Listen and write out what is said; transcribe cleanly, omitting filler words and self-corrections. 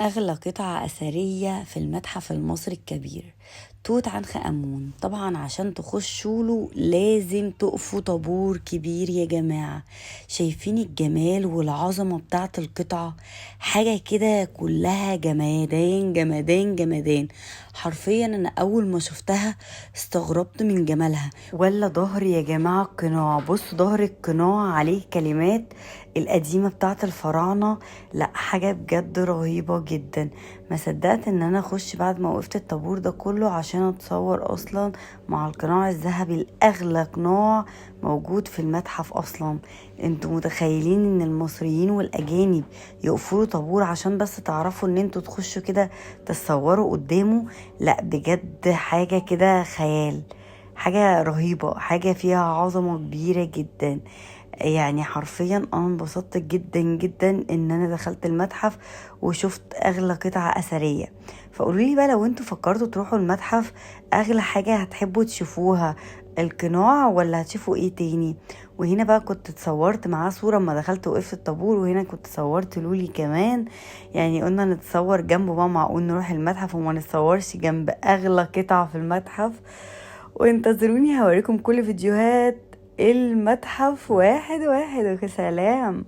أغلى قطعة أثرية في المتحف المصري الكبير توت عنخ آمون. طبعا عشان تخشوا له لازم تقفوا طابور كبير يا جماعة. شايفين الجمال والعظمة بتاعت القطعة؟ حاجة كده كلها جمادان جمادان جمادان. حرفيا أنا أول ما شفتها استغربت من جمالها. ولا ظهر يا جماعة القناع، بصوا ظهر القناع عليه كلمات القديمة بتاعت الفراعنة. لا حاجة بجد رهيبة جدا. ما صدقت ان انا اخش بعد ما وقفت الطابور ده كله عشان اتصور اصلا مع القناع الذهبي، الاغلى قناع موجود في المتحف اصلا. انتوا متخيلين ان المصريين والاجانب يقفوا طابور عشان بس تعرفوا ان انتوا تخشوا كده تتصوروا قدامه؟ لا بجد حاجة كده خيال، حاجة رهيبة، حاجة فيها عظمة كبيرة جدا. يعني حرفيا انا انبسطت جدا جدا ان انا دخلت المتحف وشفت اغلى قطعة اثرية. فقولوا لي بقى لو انتوا فكرتوا تروحوا المتحف، اغلى حاجة هتحبوا تشوفوها القناع ولا هتشوفوا ايه تاني؟ وهنا بقى كنت اتصورت معاه صورة اما دخلت وقفت الطابور، وهنا كنت صورت لولي كمان. يعني قلنا نتصور جنبه بقى، معقول نروح المتحف وما نتصورش جنب اغلى قطعة في المتحف؟ وانتظروني هوريكم كل فيديوهات المتحف واحد واحد. وسلام.